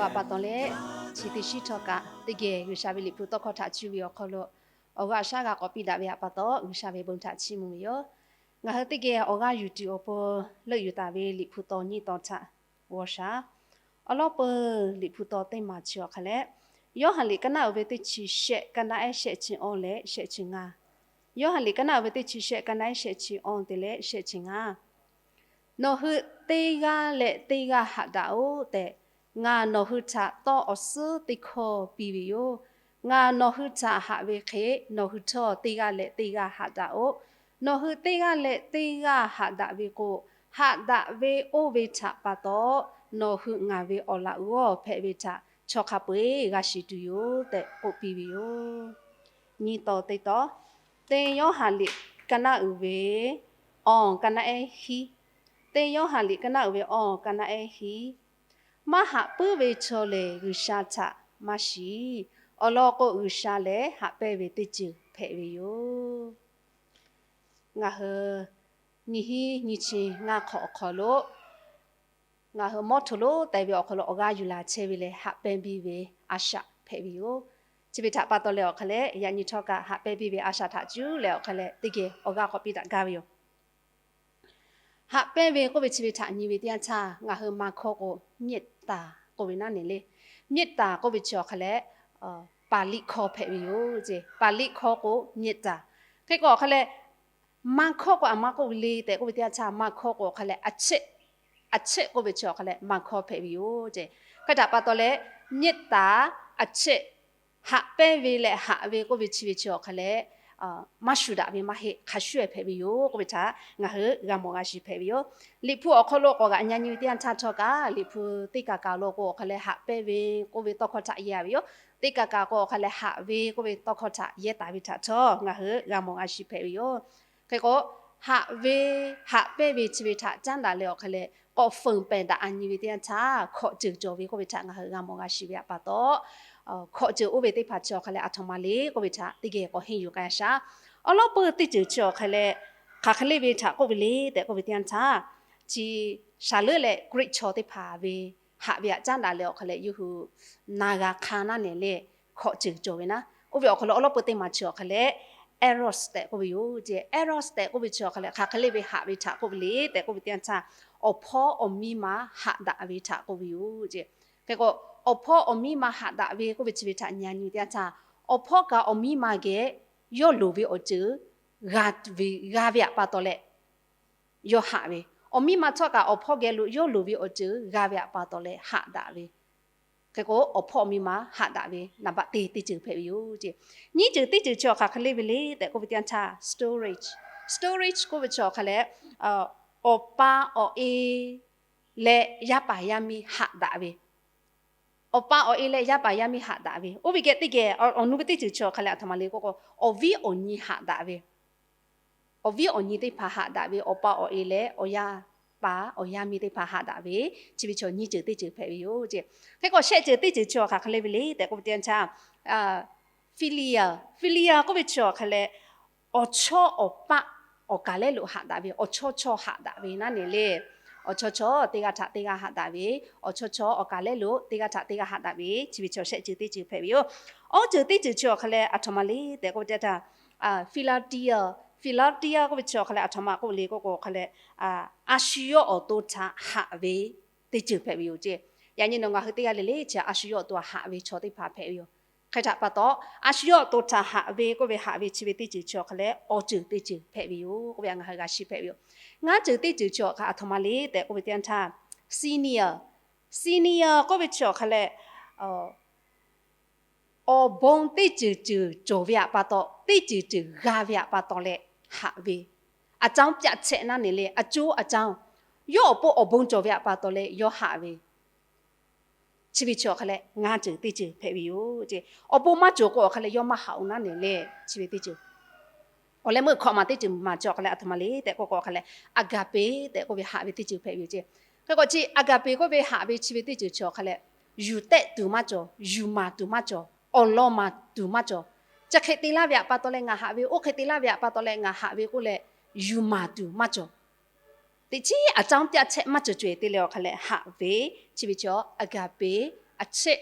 Aꞈ pa taw leh, chi teˇ shiˉ htawˇ kaꞈ teˇ geh G'uiˬsha ve Liꞈ hpu tawˇ hkawˇ htaꞈ cuˇ ve awˬ hk'aw lo awˬ g'aˇ awˬ shaˉ g'a k'awꞈ piˇ daꞈ ve aꞈ pa taw, G'uiˬsha ve bon htaꞈ chiˇ mvuh ve yoˬ. Ngaˬ hui teˇ geh awˬ g'aˇ yuˬ tuˬ awˬ pon leuˆ yuˬ taˍ ve Liꞈ hpu taw nyiˇ taw htaꞈ g'aw shaˍ. Awˬ lawn peuˬ Liꞈ hpu taw teˇ maˬ chi awˬ hk'a leh, Yoˇhanˬ liꞈ ka naˆ uiˍ ve teˇ chi shehˆ, ka naˆ ehˉ shehˆ chi awˇ leh shehˆ chi ngaˇ. Yoˇhanˬ liꞈ ka naˆ uiˍ ve teˇ chi shehˆ, ka naˆ ehˉ shehˆ chi awˇ te leh shehˆ chi ngaˇ. Nawˬ hui teˇ g'aˇ leh teˇ g'aˇ haꞈ daꞈ-oꞈ tehꞈ, ngaˬ nawˬ hui htaꞈ tawˇ awˬ suhˉ teˇ hkawˇ piˇ ve yoˬ. Ngaˬ nawˬ hui htaꞈ haꞈ ve hk'e, nawˬ hui htawˇ teˇ g'aˇ leh teˇ g'aˇ haꞈ daꞈ-oꞈ. Nawˬ hui teˇ g'aˇ leh teˇ g'aˇ haꞈ daꞈ ve k'o, haꞈ daꞈ ve oˇ ve htaꞈ pa taw, nawˬ hui ngaˬ ve awˬ laꞈ g'awˇ hpehꞈ ve htaꞈ chaw hk'a peu-eˬ g'a shiˍ tuˬ yoˬ tehꞈ k'oˆ piˇ ve yoˬ. Nyiˇ taw teˇ taw, teˇ Yoˇhanˬ liꞈ ka naˆ uiˍ ve awˬ ka naˆ ehˉ hiˉ, teˇ Yoˇhanˬ liꞈ ka naˆ uiˍ ve awˬ ka naˆ ehˉ hiˉ. Maˇ haꞈ puiˉ ve chaw lehˬ G'uiˬsha htaꞈ maˇ shiˍ. Awˬ lawn k'o, G'uiˬsha lehˬ haꞈ pehnˇ ve teˇ ceuˬ hpehꞈ ve yoˬ. Ngaˬ hui nyiˇ hinˉ nyiˇ chi ngaˇ hk'awꞈ awˬ hk'aw lo ngaˬ hui mawˇ hto lonˉ te ve awˬ hk'aw lo awˬ g'aˇ yuˬ laˬ chehˇ ve lehˬ, haꞈ pehnˇ piˇ ve a shaꞈ hpehꞈ ve yoˬ. Chi ve htaꞈ pa taw leh awˬ hk'a leh, yaꞈ nyi htawˇ kaꞈ haꞈ pehnˇ piˇ ve a shaꞈ htaꞈ cuˇ leh awˬ hk'a leh teˇ geh awˬ g'aˇ k'awꞈ piˇ daꞈ gaˇ ve yoˬ. Haꞈ pehnˇ ve k'oˆ ve chi ve htaꞈ nyi ve teˇ yanˇ htaˇ, ngaˬ hui maˇ hkawˇ k'o, เมตตา k'oˆ ve naˉ ne le. เมตตา k'oˆ ve chi awˬ hk'a leh, Paˍliˆ hkawˇ hpehꞈ ve yoˬ ce. Paˍliˆ hkawˇ k'o เมตตา. Hk'e k'o awˬ hk'a leh, maˇ hkawˇ k'o aˬ maˇ k'oˆ ve le tehꞈ k'oˆ ve teˇ yanˇ htaˇ, maˇ hkawˇ k'o awˬ hk'a leh, a chehˆ, a chehˆ k'oˆ ve chi awˬ hk'a leh maˇ hkawˇ hpehꞈ ve yoˬ ce. Hk'e htaꞈ pa taw leh, เมตตา a chehˆ, haꞈ pehnˇ ve leh haꞈ ve k'oˆ ve chi ve chi awˬ hk'a leh, maˇ shuˍ daꞈ ve maˇ heˆ, hk'a shuˍ hpehꞈ ve yoˬ k'oˆ ve htaꞈ ngaˬ hui g'a mawˬ g'a shiˍ hpehꞈ ve yoˬ. Liꞈ hpu awˬ hk'aw lo k'awꞈ g'aꞈ nyi nyi ve teˇ yanˇ htaˇ htawˇ kaꞈ, Liꞈ hpu teˇ kaˬ kaˬ lo k'o awˬ hk'a leh haꞈ pehnˇ ve k'oˆ ve tawˇ hkawˇ htaꞈ yehˇ ve yoˬ. Teˇ kaˬ kaˬ k'o awˬ hk'a leh haꞈ ve k'oˆ ve tawˇ hkawˇ htaꞈ yehˇ taˍ ve htaꞈ htawˇ ngaˬ hui g'a mawˬ g'a shiˍ hpehꞈ ve yoˬ. Hk'e k'o, haꞈ ve, haꞈ pehnˇ ve chi ve htaꞈ caˉ daꞈ leh awˬ hk'a leh k'awꞈ feunˍ pehˍ daꞈ a nyi ve teˇ yanˇ htaˇ, hkawꞈ ceuˬ cawˬ ve k'oˆ ve htaꞈ ngaˬ hui g'a mawˬ g'a shiˍ ve aꞈ pa taw, hkawꞈ ceuˬ oˇ ve teˇ hpaˍ chi awˬ hk'a leh aˬ htoꞈ ma le k'oˆ ve htaꞈ teˇ geh k'awꞈ henˇ yuˬ k'ai shaˍ. Awˬ lawn peuˬ teˇ ceuˬ chi awˬ hk'a leh, hk'aˬ hk'e le ve htaꞈ k'oˆ ve le tehꞈ k'oˆ ve teˇ yanˇ htaˇ, chi Saˍ leuˉ leh Greek chaw teˇ hpaˍ ve haꞈ ve htaꞈ caˉ daꞈ leh awˬ hk'a leh yawˇ hui na g'a hk'a naˉ ne le, hkawꞈ ceuˬ cawˬ ve naˉ. Oˇ ve awˬ hk'aw lo awˬ lawn peuˬ teˇ maˬ chi awˬ hk'a leh, eros tehꞈ k'oˆ ve yoˬ ce. Eros tehꞈ k'oˆ ve chi awˬ hk'a leh hk'aˬ hk'e le ve haꞈ ve htaꞈ k'oˆ ve le tehꞈ k'oˆ ve teˇ yanˇ htaˇ, awˬ hpawˇ awˬ miˇ ma haꞈ daꞈ ve htaꞈ k'oˆ ve yoˬ ce. Hk'e k'o, awˬ hpawˇ awˬ miˇ ma haꞈ daꞈ ve k'oˆ ve chi ve htaꞈ nyi a nyi teˇ yanˇ htaˇ, awˬ hpawˇ kaꞈ awˬ miˇ ma geh yawˇ loˍ ve awˬ ceuˬ g'a ve, g'a ve aꞈ pa taw leh yawˇ haꞈ ve, awˬ miˇ ma htawˇ kaꞈ awˬ hpawˇ geh lo yawˇ loˍ ve awˬ ceuˬ g'a ve aꞈ pa taw leh haꞈ daꞈ ve. Hk'e k'o, awˬ hpawˇ awˬ miˇ ma haꞈ daꞈ ve naˍ baꞈ te teˇ ceuˬ hpehꞈ ve yoˬ ce. Nyiˇ ceuˬ teˇ ceuˬ chi awˬ hk'aˬ hk'e le ve le tehꞈ k'oˆ ve teˇ yanˇ htaˇ, storage, storage k'oˆ ve chi awˬ hk'a leh, awˬ pa awˬ e leh yaˇ paˍ yaˇ miˇ haꞈ daꞈ ve, awˬ pa awˬ e leh yaˇ paˍ yaˇ miˇ haꞈ daꞈ ve, oˇ ve geh teˇ geh awˬ nu ve teˇ ceuˬ chi awˬ hk'a leh aˬ htoꞈ ma le k'oˆ k'o, awˬ viˉ awˬ nyi haꞈ daꞈ ve, awˬ viˉ awˬ nyi teˇ hpaˍ haꞈ daꞈ ve, awˬ pa awˬ e leh awˬ yaˇ paˍ awˬ yaˇ miˇ teˇ hpaˍ haꞈ daꞈ ve, chi ve chaw nyiˇ ceuˬ teˇ ceuˬ hpehꞈ ve yoˬ ce. Hk'e k'o, shehˆ ceuˬ teˇ ceuˬ chi awˬ hk'aˬ hk'e le ve le tehꞈ k'oˆ ve teˇ yanˇ htaˇ, philia, philia k'oˆ ve chi awˬ hk'a leh, awˬ chawˇ awˬ paˆ awˬ kaˍ lehˉ lo haꞈ daꞈ ve, awˬ chawˇ chawˇ haꞈ daꞈ ve naˉ ne le. Awˬ chawˇ chawˇ teˇ g'aˇ htaꞈ teˇ g'aˇ haꞈ daꞈ ve, awˬ chawˇ chawˇ awˬ kaˍ lehˉ lo teˇ g'aˇ htaꞈ teˇ g'aˇ haꞈ daꞈ ve, chi ve chaw shehˆ ceuˬ teˇ ceuˬ hpehꞈ ve yoˬ. Awˇ ceuˬ teˇ ceuˬ chi awˬ hk'a leh aˬ htoꞈ ma le tehꞈ k'oˆ ve teˇ yanˇ htaˇ, philatia, philatia k'oˆ ve chi awˬ hk'a leh aˬ htoꞈ ma k'oˆ le k'oˆ k'o, awˬ hk'a leh a shu yawˇ awˬ to htaꞈ haꞈ ve teˇ ceuˬ hpehꞈ ve yoˬ ce. Yaꞈ nyi nawˬ ngaˬ hui teˇ g'aˇ le le chi a shu yawˇ awˬ to htaꞈ haꞈ ve chaw teˇ hpaˍ hpehꞈ ve yoˬ. Hk'e htaꞈ pa taw, a shu yawˇ awˬ to htaꞈ haꞈ ve k'oˆ ve haꞈ ve chi ve teˇ ceuˬ chi awˬ hk'a leh awˇ ceuˬ teˇ ceuˬ hpehꞈ ve yoˬ k'oˆ ve ngaˬ hui g'a shiˍ hpehꞈ ve yoˬ. Ngaˇ ceuˬ teˇ ceuˬ chi awˬ hk'a aˬ htoꞈ ma le tehꞈ k'oˆ ve teˇ yanˇ htaˇ, senior, senior k'oˆ ve chi awˬ hk'a leh, awˬ bon teˇ ceuˬ ceuˬ cawˬ ve aꞈ pa taw, teˇ ceuˬ ceuˬ g'a ve aꞈ pa taw leh haꞈ ve, အကြောင်းပြချက် naˉ ne le, အကျိုးအကြောင်း, yawˇ awˬ pon awˬ bon cawˬ ve aꞈ pa taw leh yawˇ haꞈ ve, chi ve chi awˬ hk'a leh ngaˇ ceuˬ teˇ ceuˬ hpehꞈ ve yoˬ ce. Awˬ bon maˇ cawˬ k'o awˬ hk'a leh yawˇ maˇ haꞈ-oˬ naˉ ne le, chi ve teˇ ceuˬ. Awˬ leh meuˇ hkawꞈ maˬ teˇ ceuˬ maˬ chi awˬ hk'a leh aˬ htoꞈ ma le tehꞈ k'oˆ k'o awˬ hk'a leh, agape tehꞈ k'oˆ ve haꞈ ve teˇ ceuˬ hpehꞈ ve yoˬ ce. Hk'e k'o chi agape k'oˆ ve haꞈ ve chi ve teˇ ceuˬ chi awˬ hk'a leh, yuˬ tehˆ tuˬ maˇ cawˬ, yuˬ maˍ tuˬ maˇ cawˬ, awˬ lawn maˍ tuˬ maˇ cawˬ. Chi hk'e te laˇ ve aꞈ pa taw leh ngaˬ haꞈ ve, oˇ hk'e te laˇ ve aꞈ pa taw leh ngaˬ haꞈ ve k'oˆ leh, yuˬ maˍ tuˬ maˇ cawˬ. Teꞈ chiˉ အကြောင်းပြချက် maˇ cawˬ caweh te leh awˬ hk'a leh haꞈ ve, chi ve chi agape, agape အချစ်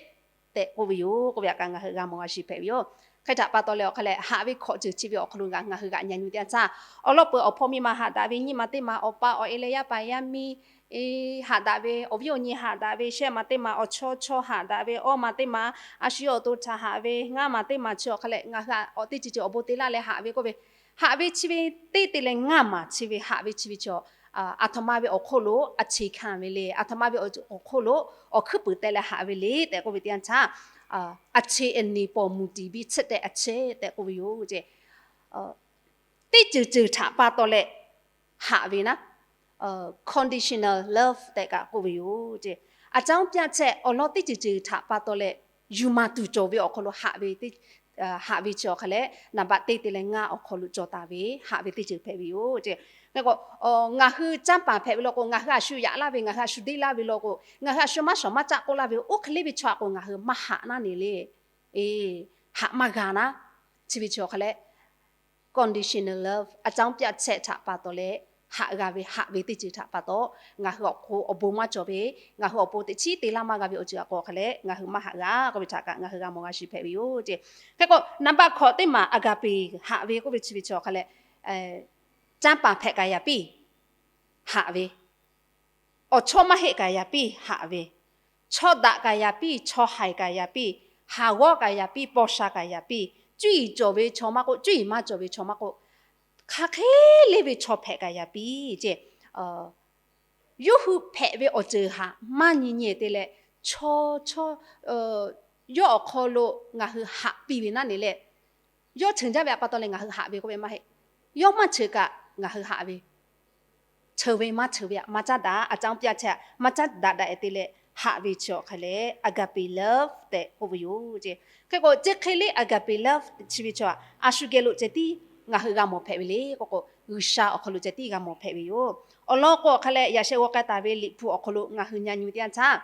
tehꞈ k'oˆ ve yoˬ. K'oˆ ve htaꞈ kaꞈ ngaˬ hui g'a mawˬ g'a shiˍ hpehꞈ ve yoˬ. Hk'e htaꞈ pa taw leh awˬ hk'a lehˬ, haꞈ ve hkawꞈ ceuˬ chi ve awˬ hk'aw lo ngaˬ hui g'aꞈ nyi nyi ve teˇ yanˇ htaˇ, awˬ lawn peuˬ awˬ hpawˇ miˇ ma haꞈ daꞈ ve, nyiˇ ma teˇ ma awˬ pa awˬ e leh yaˇ paˍ yaˇ miˇ haꞈ daꞈ ve, awˬ viˉ awˬ nyi haꞈ daꞈ ve, shehˆ ma teˇ ma awˬ chawˇ chawˇ haꞈ daꞈ ve, awˇ ma teˇ ma a shu yawˇ awˬ to htaꞈ haꞈ ve, ngaˇ ma teˇ ma chi awˬ hk'a lehˬ ngaˬ hui awˬ teˇ ceuˬ ceuˬ awˬ bon te laˇ leh haꞈ ve k'oˆ ve, haꞈ ve chi ve teˇ te leh ngaˇ maˬ chi ve haꞈ ve chi ve chaw, aˬ htoꞈ ma ve awˬ hk'oˆ lo a cheꞈ hkanˍ ve le, aˬ htoꞈ ma ve awˬ hk'oˆ lo awˬ hkuiˉ puiˍ teh leh haꞈ ve le tehꞈ k'oˆ ve teˇ yanˇ htaˇ, a cheꞈ eˍniˍ pawˍ muˍ tiˍ biˇ tsuhˆ tehꞈ a cheꞈ tehꞈ k'oˆ ve yoˬ. Teˇ ceuˬ ceuˬ htaꞈ pa taw leh haꞈ ve naˉ, conditional love tehꞈ kaꞈ k'oˆ ve yoˬ. A caˉ oˉ pyaˆ chehˇ awˬ lawn teˇ ceuˬ ceuˬ htaꞈ pa taw leh yuˬ maˍ tuˬ cawˬ ve awˬ hk'aw lo haꞈ ve chi awˬ hk'a lehˬ, naˍ baˆ teˇ te leh ngaˇ awˬ hk'aw lo cawˬ taˍ ve haꞈ ve teˇ ceuˬ hpehꞈ ve yoˬ. Ngaˬ hui canˇ paˍ hpehꞈ ve law k'o, ngaˬ hui a shu yaꞈ laˇ ve, ngaˬ hui a shu deˇ laˇ ve law k'o, ngaˬ hui a shu maˇ shawˍ maˇ caˆ k'oˆ laˇ ve, oˇ hk'e le ve chaw aꞈ k'o ngaˬ hui maˇ haꞈ naˉ ne le. Haꞈ maˇ g'a naˉ. Chi ve chi awˬ hk'a lehˬ, conditional love, a caˉ oˉ pyaˆ chehˇ htaꞈ pa taw leh haꞈ g'a ve haꞈ ve teˇ ceuˬ htaꞈ pa taw, ngaˬ hui awˬ hk'aw awˬ bon maˇ cawˬ ve, ngaˬ hui awˬ pon teꞈ chiˉ te laˇ maˇ g'a ve awˬ ceuˬ aꞈ k'o hk'a lehˬ ngaˬ hui maˇ haꞈ g'a k'oˆ ve htaꞈ kaꞈ ngaˬ hui g'a mawˬ g'a shiˍ hpehꞈ ve yoˬ. Hk'e k'o naˍ baˆ hkawꞈ teˇ maˬ agape haꞈ ve k'oˆ ve chi ve chi awˬ hk'a lehˬ, canˇ paˍ hpehꞈ kaꞈ yaꞈ piˇ haꞈ ve, awˬ chawˇ maˇ heˆ kaꞈ yaꞈ piˇ haꞈ ve, chaw daꞈ kaꞈ yaꞈ piˇ, chaw haiˬ kaꞈ yaꞈ piˇ, haˍ g'awˇ kaꞈ yaꞈ piˇ, paw sha kaꞈ yaꞈ piˇ, cuˇ yiˍ cawˬ ve chaw maˇ k'oˆ, cuˇ yiˍ maˇ cawˬ ve chaw maˇ k'oˆ, hk'aˬ hk'e le ve chaw hpehꞈ kaꞈ yaꞈ piˇ ce. Yawˇ hui hpehꞈ ve awˬ ceuˬ haꞈ maˇ nyi nyi te leh, chaw chaw yawˇ awˬ hk'aw lo ngaˬ hui haꞈ piˇ ve naˉ ne leh, yawˇ cheuˬ jaˇ ve htaꞈ pa taw leh ngaˬ hui haꞈ ve k'oˆ ve maˇ heˆ. Yawˇ maˇ cheuˬ kaꞈ ngaˬ hui haꞈ ve, cheuˬ ve maˇ cheuˬ ve htaꞈ maˇ caˉ daꞈ, a caˉ oˉ pyaˆ chehˇ htaꞈ maˇ caˉ daꞈ daꞈ te leh haꞈ ve chi awˬ hk'a lehˬ agape love tehꞈ k'oˆ ve yoˬ ce. Hk'e k'o chi hk'e le agape love chi ve chaw a shu geh lo ceh tiˉ ngaˬ hui g'a mawˬ hpehꞈ ve le k'oˆ k'o, G'uiˬsha awˬ hk'aw lo ceh tiˉ g'a mawˬ hpehꞈ ve yoˬ. Awˬ lawn k'o awˬ hk'a lehˬ yaꞈ sheh g'aw k'ai taˍ ve Liꞈ hpu awˬ hk'aw lo ngaˬ hui nyi nyi ve teˇ yanˇ htaˇ,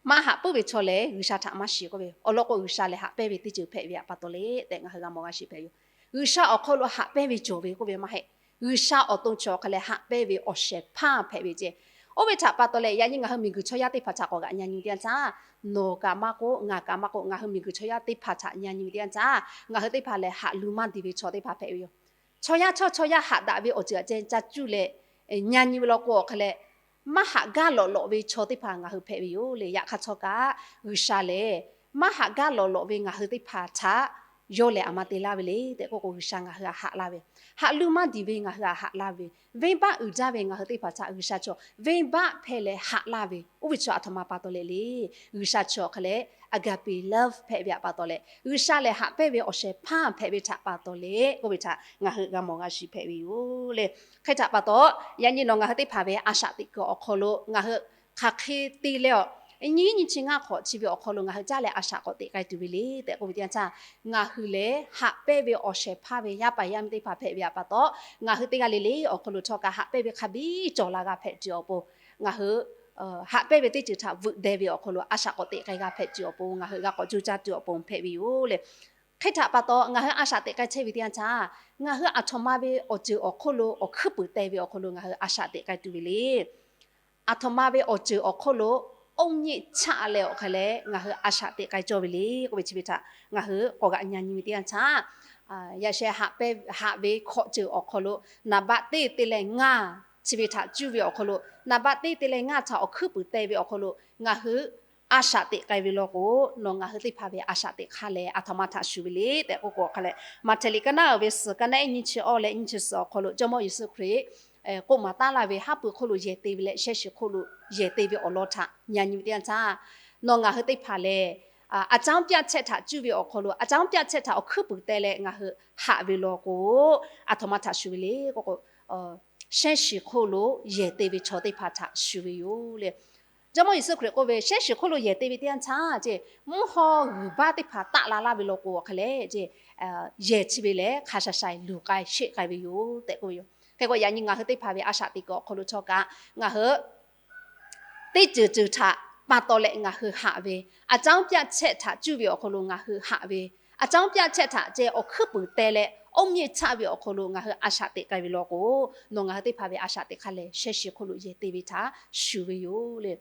maˇ haꞈ puiˉ ve chaw lehˬ G'uiˬsha htaꞈ maˇ shiˍ k'oˆ ve, awˬ lawn k'o G'uiˬsha lehˬ haꞈ pehnˇ ve teˇ ceuˬ hpehꞈ ve htaꞈ pa taw leh tehꞈ ngaˬ hui g'a mawˬ g'a shiˍ hpehꞈ ve yoˬ. G'uiˬsha awˬ hk'aw lo haꞈ pehnˇ ve cawˬ ve k'oˆ ve maˇ heˆ. G'uiˬsha awˬ to chi awˬ hk'a lehˬ haꞈ pehnˇ ve awˬ shehˍ hpaˇ hpehꞈ ve ce. Oˇ ve htaꞈ pa taw leh yaꞈ nyi ngaˬ hui miˬguiˬ chaw yaˇ teˇ hpaˍ htaꞈ k'awꞈ g'aꞈ nyi nyi ve teˇ yanˇ htaˇ, nawˬ kaꞈ maˇ k'oˆ ngaˬ kaꞈ maˇ k'oˆ, ngaˬ hui miˬguiˬ chaw yaˇ teˇ hpaˍ htaꞈ nyi nyi ve teˇ yanˇ htaˇ ngaˬ hui teˇ hpaˍ lehˬ haꞈ lu maˇ diˍ ve chaw teˇ hpaˍ hpehꞈ ve yoˬ. Chaw yaˇ chaw chaw yaˇ haꞈ daꞈ ve awˬ ceuˬ aꞈ ceh ca cuˇ leh nyi nyi ve law k'o awˬ hk'a lehˬ, maˇ haꞈ gaˇ lawꞈ lawꞈ ve chaw teˇ hpaˍ ngaˬ hui hpehꞈ ve yoˬ le. Yaꞈ hk'aˇ htawˇ kaꞈ G'uiˬsha lehˬ maˇ haꞈ gaˇ lawꞈ lawꞈ ve ngaˬ hui teˇ hpaˍ htaꞈ yawˇ lehˬ aˬ ma te laˇ ve le tehꞈ k'oˆ k'o G'uiˬsha ngaˬ hui htaꞈ haꞈ laˇ ve, haꞈ lu maˇ diˍ ve ngaˬ hui htaꞈ haꞈ laˇ ve, venˇbaˆ uiˍ jaˇ ve ngaˬ hui teˇ hpaˍ htaꞈ G'uiˬsha chaw venˇbaˆ hpehˇ leh haꞈ laˇ ve, oˇ ve chaw aˬ htoꞈ ma pa taw leh le. G'uiˬsha chi awˬ hk'a lehˬ agape love hpehꞈ ve htaꞈ pa taw leh, G'uiˬsha lehˬ haꞈ pehnˇ ve awˬ shehˍ hpaˇ hpehꞈ ve htaꞈ pa taw leh k'oˆ ve htaꞈ ngaˬ hui g'a mawˬ g'a shiˍ hpehꞈ ve yoˬ le. Hk'e htaꞈ pa taw, yaꞈ nyi nawˬ ngaˬ hui teˇ hpaˍ ve a shaꞈ teꞈ kuiˬ awˬ hk'aw lo ngaˬ hui hk'aˬ hk'e te leh a, nyiˉ nyi chi ngaˇ hk'awꞈ chi ve awˬ hk'aw lo ngaˬ hui caˉ leh a shaꞈ k'awꞈ teꞈ k'ai tuˬ ve le tehꞈ k'oˆ ve teˇ yanˇ htaˇ, ngaˬ hui lehˬ haꞈ pehnˇ ve awˬ shehˍ hpaˇ ve yaˇ paˍ yaˇ miˇ teˇ hpaˍ hpehꞈ ve htaꞈ pa taw, ngaˬ hui teˇ g'aˇ le le awˬ hk'aw lo htawˇ kaꞈ haꞈ pehnˇ ve hk'a biˇ cawˬ la g'a hpehꞈ tuˬ awˬ pon, ngaˬ hui haꞈ pehnˇ ve teˇ ceuˬ htaꞈ veuꞈ deh ve awˬ hk'aw lo a shaꞈ k'awꞈ teꞈ k'ai g'a hpehꞈ tuˬ awˬ pon, ngaˬ hui g'a k'awꞈ coˇ caˇ tuˬ awˬ pon hpehꞈ ve yoˬ le. Hk'e htaꞈ pa taw ngaˬ hui a shaꞈ teꞈ k'ai chehˇ ve teˇ yanˇ htaˇ, ngaˬ hui aˬ htoꞈ ma ve awˬ ceuˬ awˬ hk'oˆ lo awˬ hkuiˉ puiˍ teh ve awˬ hk'aw lo ngaˬ hui a shaꞈ teꞈ k'ai tuˬ ve le. Aˬ htoꞈ ma ve awˬ ceuˬ awˬ hk'oˆ lo oˇ nyi chaˆ leh awˬ hk'a leh ngaˬ hui a shaꞈ teꞈ k'ai cawˇ ve le k'oˆ ve chi ve htaꞈ ngaˬ hui k'awꞈ g'aꞈ nyi nyi ve teˇ yanˇ htaˇ, yaꞈ sheh haꞈ ve hkawꞈ ceuˬ awˬ hk'aw lo naˍ baˆ teˇ te leh ngaˇ chi ve htaꞈ cuˇ ve awˬ hk'aw lo, naˍ baˆ teˇ te leh ngaˇ htaꞈ awˬ hkuiˉ puiˍ teh ve awˬ hk'aw lo ngaˬ hui a shaꞈ teꞈ k'ai ve law k'o, nawˬ ngaˬ hui teˇ hpaˍ ve a shaꞈ teꞈ hk'aˇ lehˬ aˬ htoꞈ ma htaꞈ shuˍ ve le tehꞈ k'oˆ k'o hk'a leh, Maꞈhtehˍ liꞈ ka naˉ uiˍ ve suhˍ ka naˉ ehˉ nyiˇ chi awˇ leh nyiˇ chi suhˍ awˬ hk'aw lo Jawˇmawˇ Yeˍsuˆ Hkriꞈ k'oˆ maˍ taˉ laˇ ve haˉ pui hk'oˆ lo yehˬ te ve leh shehˇ shiˍ hk'oˆ lo yehˬ te ve awˬ lawn htaꞈ nyi nyi ve teˇ yanˇ htaˇ, nawˬ ngaˬ hui teˇ hpaˍ lehˬ, aˬ caˉ oˉ pyaˆ chehˇ htaꞈ cuˇ ve awˬ hk'aw lo, aˬ caˉ oˉ pyaˆ chehˇ htaꞈ awˬ hkuiˉ puiˍ teh leh ngaˬ hui haꞈ ve law k'o, aˬ htoꞈ ma htaꞈ shuˍ ve le k'oˆ k'o, shehˇ shiˍ hk'oˆ lo yehˬ te ve chaw teˇ hpaˍ htaꞈ shuˍ ve yoˬ le. Jawˇmawˇ Yeˍsuˆ Hkriꞈ k'oˆ ve, shehˇ shiˍ hk'oˆ lo yehˬ te ve teˇ yanˇ htaˇ ce, mvuhˇ haw g'uiˬ baˆ teˇ hpaˍ taˆ la laˇ ve law k'o awˬ hk'a leh ce, yehˬ chi ve lehˬ hk'a shuˍ shuˍ luˬ k'ai sheˆ k'ai ve yoˬ tehꞈ k'oˆ ve yoˬ. Hk'e k'o yaꞈ nyi ngaˬ hui teˇ hpaˍ ve a shaꞈ teꞈ kuiˬ awˬ hk'aw lo htawˇ kaꞈ ngaˬ hui teˇ ceuˬ ceuˬ htaꞈ pa taw leh ngaˬ hui haꞈ ve, aˬ caˉ oˉ pyaˆ chehˇ htaꞈ cuˇ ve awˬ hk'aw lo ngaˬ hui haꞈ ve, aˬ caˉ oˉ pyaˆ chehˇ htaꞈ ceh awˬ hkuiˉ puiˍ teh leh oˇ miˇ chaˆ ve awˬ hk'aw lo ngaˬ hui a shaꞈ teꞈ k'ai ve law k'o, nawˬ ngaˬ hui teˇ hpaˍ ve a shaꞈ teꞈ hk'aˇ lehˬ shehˇ shiˍ hk'oˆ lo yehˬ te ve htaꞈ shuˍ ve yoˬ le.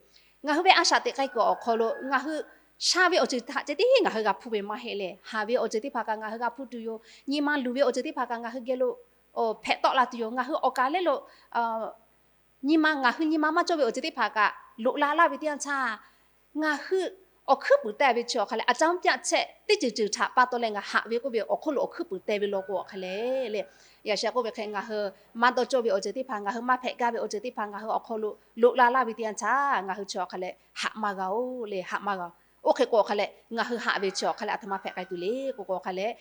Ngaˬ hui ve a shaꞈ teꞈ k'ai kuiˬ awˬ hk'aw lo ngaˬ hui sha ve awˬ ceuˬ htaꞈ ceh tiˉ ngaˬ hui g'a hpuˇ ve maˇ heˆ leh, haˍ ve awˬ ceuˬ teˇ hpaˍ kaꞈ ngaˬ hui g'a hpuˇ tuˬ yoˬ. Nyi ma luˬ ve awˬ ceuˬ teˇ hpaˍ kaꞈ ngaˬ hui geh lo hpehꞈ tawˆ la tuˬ yoˬ. Ngaˬ hui awˬ kaˍ lehˬ lo nyi ma, ngaˬ hui nyi ma maˇ cawˇ ve awˬ ceuˬ teˇ hpaˍ kaꞈ loꞈ la laˇ ve teˇ yanˇ htaˇ, ngaˬ hui awˬ hkuiˉ puiˍ teh ve chi awˬ hk'a leh, a caˉ pyaˆ chehˇ teˇ ceuˬ ceuˬ htaꞈ pa taw leh ngaˬ haꞈ ve k'oˆ ve awˬ hk'oˆ lo awˬ hkuiˉ puiˍ teh ve law k'o awˬ hk'a leh le, yaꞈ sheh k'oˆ ve hk'e ngaˬ hui maˇ dawˇ cawˇ ve awˬ ceuˬ teˇ hpaˍ, ngaˬ hui maˇ hpehꞈ gaˇ ve awˬ ceuˬ teˇ hpaˍ ngaˬ hui awˬ hk'aw lo loꞈ la laˇ ve teˇ yanˇ htaˇ, ngaˬ hui chi awˬ hk'a leh haꞈ maˇ g'a-oˬ le, haꞈ maˇ g'a. Oˇ hk'e k'o awˬ hk'a leh ngaˬ hui haꞈ ve chi awˬ hk'a leh a htoꞈ ma hpehꞈ k'ai tuˬ le k'oˆ k'o awˬ hk'a leh,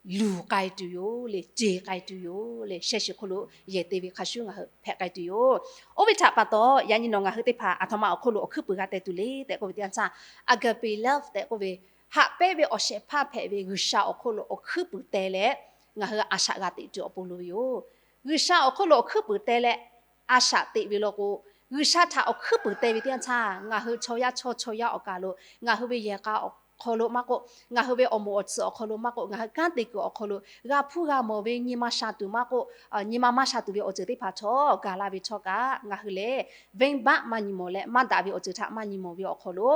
luˬ k'ai tuˬ yoˬ le, ceˬ k'ai tuˬ yoˬ le, shehˆ shiˍ hk'oˆ lo yehˬ te ve hk'a shuˉ ngaˬ hui hpehꞈ k'ai tuˬ yoˬ. Oˇ ve htaꞈ pa taw yaꞈ nyi nawˬ ngaˬ hui teˇ hpaˍ a htoꞈ ma awˬ hk'oˆ lo awˬ hkuiˉ puiˍ g'a teh tuˬ le tehꞈ k'oˆ ve teˇ yanˇ htaˇ, agape love tehꞈ k'oˆ ve, haꞈ pehnˇ ve awˬ shehˍ hpaˇ hpehꞈ ve G'uiˬsha awˬ hk'oˆ lo awˬ hkuiˉ puiˍ teh leh, ngaˬ hui a shaꞈ g'a teꞈ tuˬ awˬ pon loˍ ve yoˬ. G'uiˬsha awˬ hk'oˆ lo awˬ hkuiˉ puiˍ teh leh a shaꞈ teꞈ ve law k'o, G'uiˬsha htaꞈ awˬ hkuiˉ puiˍ teh ve teˇ yanˇ htaˇ, ngaˬ hui chaw yaˇ chaw chaw yaˇ awˬ kaˍ lo, ngaˬ hui ve yehˬ k'a awˬ hk'aw lo maˇ k'oˆ, ngaˬ hui ve awˬ moˍ awˬ tsuhꞈ awˬ hk'aw lo maˇ k'oˆ, ngaˬ hui kanˉ te kuiˬ awˬ hk'aw lo g'a hpuˇ g'a mawˬ ve nyi ma sha tuˬ maˇ k'oˆ, nyi ma maˇ sha tuˬ ve awˬ ceuˬ teˇ hpaˍ htawˇ gaˬ la ve htawˇ kaꞈ, ngaˬ hui lehˬ venˇbaˆ maˇ nyi mawˬ leh maˇ daꞈ ve awˬ ceuˬ htaꞈ maˇ nyi mawˬ ve awˬ hk'aw lo,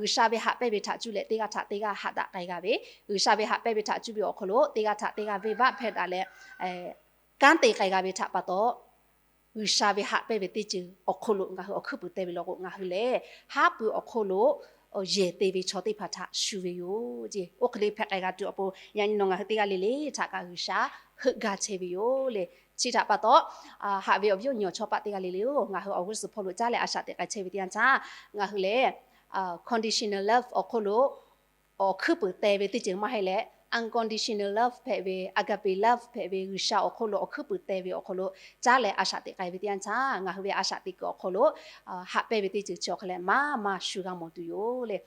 G'uiˬsha ve haꞈ pehnˇ ve htaꞈ cuˇ leh teˇ g'aˇ htaꞈ teˇ g'aˇ haꞈ daꞈ k'ai g'a ve, G'uiˬsha ve haꞈ pehnˇ ve htaꞈ cuˇ ve awˬ hk'aw lo teˇ g'aˇ htaꞈ teˇ g'aˇ venˇbaˆ hpehˇ daꞈ leh kanˉ te k'ai g'a ve htaꞈ pa taw, G'uiˬsha ve haꞈ pehnˇ ve teˇ ceuˬ awˬ hk'oˆ lo ngaˬ hui awˬ hkuiˉ puiˍ teh ve law k'o, ngaˬ hui lehˬ haˉ pui awˬ hk'oˆ lo yehˬ te ve chaw teˇ hpaˍ htaꞈ shu ve yoˬ ce. Oˇ hk'e le hpehꞈ k'ai g'a tuˬ awˬ pon yaꞈ nyi nawˬ ngaˬ hui teˇ g'aˇ le le htaꞈ kaꞈ G'uiˬsha heuˆ gaˇ chehˇ ve yoˬ le. Chi htaꞈ pa taw, haꞈ ve awˬ viˉ awˬ nyi awˬ chawˇ paˆ teˇ g'aˇ le le-oˬ, ngaˬ hui awˬ g'uˇ suhˍ hpawˇ lo caˉ leh a shaꞈ teꞈ k'ai chehˇ ve teˇ yanˇ htaˇ, ngaˬ hui lehˬ conditional love awˬ hk'oˆ lo awˬ hkuiˉ puiˍ teh ve teˇ ceuˬ maˇ heˆ leh, unconditional love hpehꞈ ve, agape love hpehꞈ ve, G'uiˬsha awˬ hk'oˆ lo awˬ hkuiˉ puiˍ teh ve awˬ hk'aw lo caˉ leh a shaꞈ teꞈ k'ai ve teˇ yanˇ htaˇ, ngaˬ hui ve a shaꞈ teꞈ kuiˬ awˬ hk'aw lo haꞈ pehnˇ ve teˇ ceuˬ chi awˬ hk'a leh maˇ maˇ shu g'a mawˬ tuˬ yoˬ le.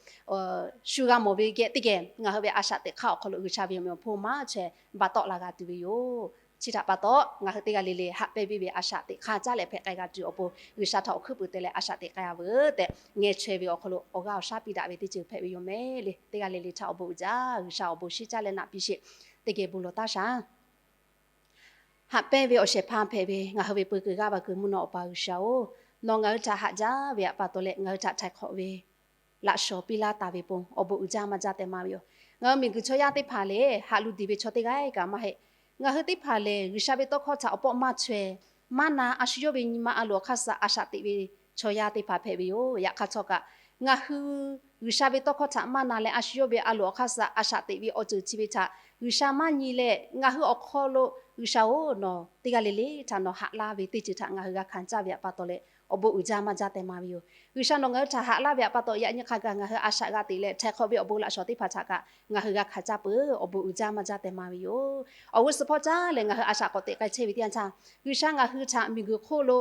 Shu g'a mawˬ ve geh teˇ geh ngaˬ hui ve a shaꞈ teꞈ hk'aˇ awˬ hk'aw lo G'uiˬsha ve awˬ meꞈ awˬ hponˇ maˇ chaweh ba tawˆ la g'a tuˬ ve yoˬ. Chi htaꞈ pa taw, ngaˬ hui teˇ g'aˇ le le haꞈ pehnˇ ve a shaꞈ teꞈ hk'aˇ caˉ leh hpehꞈ k'ai g'a tuˬ awˬ pon, G'uiˬsha htaꞈ awˬ hkuiˉ puiˍ teh leh a shaꞈ teꞈ k'ai-a veuˬ tehꞈ ngeh chaweh ve awˬ hk'aw lo awˬ g'aˇ awˬ shaˉ piˇ daꞈ ve teˇ ceuˬ hpehꞈ ve yoˬ mehˍ le. Teˇ g'aˇ le le htaꞈ awˬ bon uiˍ jaˇ, G'uiˬsha awˬ bon shiˍ caˉ leh naꞈ piˇ sheˍ. Teˇ geh bon lawˬ taˇ shaˍ. Haꞈ pehnˇ ve awˬ shehˍ hpaˇ hpehꞈ ve ngaˬ hui ve peu kuiˬ g'aˇ va kuiˬ mvuhˇ naw Awˬ pa G'uiˬsha-oˬ, nawˬ ngaˬ hui htaꞈ haꞈ jaˇ ve htaꞈ pa taw leh ngaˬ hui htaꞈ htaiˍ hk'awꞈ ve laꞈ shawnˍ piˇ laˇ taˍ ve pon awˬ bon uiˍ jaˇ maˇ jaˇ tehꞈ maˍ ve yoˬ. Ngaˬ hui miˬguiˬ chaw yaˇ teˇ hpaˍ lehˬ, haꞈ lu diˬ ve chaw teˇ g'aˇ kaꞈ maˇ heˆ. Ngaˬ hui teˇ hpaˍ lehˬ, G'uiˬsha ve tawˇ hkawˇ htaꞈ awˬ pawˆ maˇ chaweh, maˇ na a shu yawˇ ve nyi ma a loˍ awˬ hk'aˇ suh a shaꞈ teꞈ ve chaw yaˇ teˇ hpaˍ hpehꞈ ve yoˬ. Yaꞈ hk'aˇ htawˇ kaꞈ, ngaˬ hui G'uiˬsha ve tawˇ hkawˇ htaꞈ maˇ na leh a shu yawˇ ve a loˍ awˬ hk'aˇ suh a shaꞈ teꞈ ve awˬ ceuˬ chi ve htaꞈ G'uiˬsha maˇ nyi leh, ngaˬ hui awˬ hk'aw lo G'uiˬsha-oˬ, nawˬ teˇ g'aˇ le le htaꞈ nawˬ haꞈ laˇ ve teˇ ceuˬ htaꞈ ngaˬ hui g'a hkanˍ caˇ ve htaꞈ pa taw leh awˬ bon uiˍ jaˇ maˇ jaˇ tehꞈ maˍ ve yoˬ. G'uiˬsha nawˬ ngaˬ hui htaꞈ haꞈ laˇ ve htaꞈ pa taw, yaꞈ nyi hk'a gaˬ ngaˬ hui a shaꞈ g'a teꞈ leh htaiˍ hk'awꞈ ve awˬ bon laꞈ shawnˍ teˇ hpaˍ htaꞈ kaꞈ ngaˬ hui g'a hkanˍ caˇ peuˬ awˬ bon uiˍ jaˇ maˇ jaˇ tehꞈ maˍ ve yoˬ. Awˬ g'uˇ suhˍ hpawˇ caˉ leh ngaˬ hui a shaꞈ k'awꞈ teꞈ k'ai chehˇ ve teˇ yanˇ htaˇ, G'uiˬsha ngaˬ hui htaꞈ miˬguiˬ hk'oˆ lo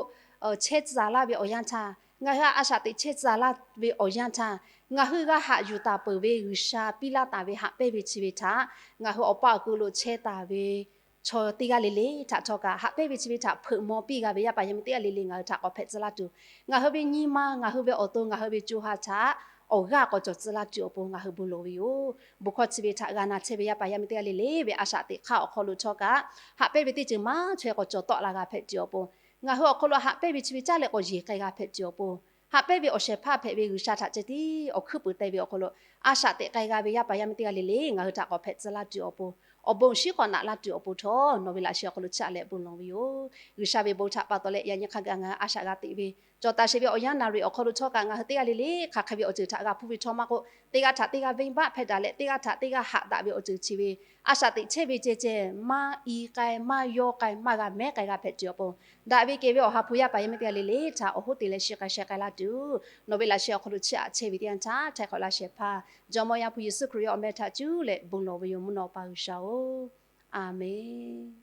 chehˇ tcuh laˇ ve awˬ yanˇ htaˇ, ngaˬ hui a shaꞈ teꞈ chehˇ tcuh laˇ ve awˬ yanˇ htaˇ, ngaˬ hui g'a haꞈ yuˬ taˍ peuˬ ve G'uiˬsha piˇ laˇ taˍ ve haꞈ pehnˇ ve chi ve htaꞈ ngaˬ hui awˬ pa awˬ ku lo chehˇ taˍ ve chaw teˇ g'aˇ le le htaꞈ htawˇ kaꞈ, haꞈ pehnˇ ve chi ve htaꞈ hpeuꞈ maw piˇ g'a ve yaˇ paˍ yaˇ miˇ teˇ g'aˇ le le ngaˬ hui htaꞈ k'awꞈ hpehꞈ tcuh laˇ tuˬ, ngaˬ hui ve nyi ma, ngaˬ hui ve awˬ to, ngaˬ hui ve co ha htaꞈ awˬ g'aˇ k'awꞈ cawˬ tcuh laˇ tuˬ awˬ pon ngaˬ hui bon lawˬ ve yoˬ. Bon hkawˇ chi ve htaꞈ g'a na chehˇ ve yaˇ paˍ yaˇ miˇ teˇ g'aˇ le le ve a shaꞈ teꞈ hk'aˇ awˬ hk'aw lo htawˇ kaꞈ, haꞈ pehnˇ ve teˇ ceuˬ maˇ chaweh k'awꞈ cawˬ tawˆ la g'a hpehꞈ tuˬ awˬ pon, ngaˬ hui awˬ hk'aw lo haꞈ pehnˇ ve chi ve caˉ leh k'awꞈ yeˬ k'ai g'a hpehꞈ tuˬ awˬ pon, haꞈ pehnˇ ve awˬ shehˍ hpaˇ hpehꞈ ve G'uiˬsha htaꞈ ceh tiˉ awˬ hkuiˉ puiˍ teh ve awˬ hk'aw lo a shaꞈ teꞈ k'ai g'a ve yaˇ paˍ yaˇ miˇ teˇ g'aˇ le le ngaˬ hui htaꞈ k'awꞈ hpehꞈ tcuh laˇ tuˬ awˬ pon, awˬ bon shiˉ k'awꞈ naꞈ laˇ tuˬ awˬ pon htawˇ, nawˬ ve laꞈ sheh awˬ hk'aw lo chiˇ aꞈ leh bon lawˬ ve yoˬ. G'uiˬsha ve bon htaꞈ pa taw leh yaꞈ nyi hk'a gaˬ ngaˬ hui a shaꞈ g'a teꞈ ve cawˬ taˍ sheˍ ve awˬ yanˇ naˍ riˍ awˬ hk'aw lo htawˇ kaꞈ ngaˬ hui teˇ g'aˇ le le hk'aˬ hk'e ve awˬ ceuˬ htaꞈ g'a hpuˇ ve htawˇ maˇ k'oˆ, teˇ g'aˇ htaꞈ teˇ g'aˇ venˇbaˆ hpehˇ daꞈ leh teˇ g'aˇ htaꞈ teˇ g'aˇ haꞈ daꞈ ve awˬ ceuˬ chi ve a shaꞈ teꞈ chehˇ ve ceh ceh maˇ i k'ai, maˇ yaw k'ai, maˇ g'a mehˉ k'ai g'a hpehꞈ tuˬ awˬ pon, daꞈ ve kehˬ ve awˬ ha hpu yaˇ paˍ yaˇ miˇ teˇ g'aˇ le le htaꞈ awˬ hoˉ te leh shiˍ k'ai sheh k'ai laˇ tuˬ, nawˬ ve laꞈ sheh awˬ hk'aw lo chiˇ aꞈ chehˇ ve teˇ yanˇ htaˇ, htaiˍ hk'awꞈ laˇ shehˍ hpaˇ Jawˇmawˇ Yaˇ hpu Yeˍsuˆ Hkriꞈ ve awˬ meh htaꞈ cuˇ leh bon lawˬ ve yoˬ, mvuhˇ naw Awˬ pa G'uiˬsha-oˬ, Aˍmenˍ.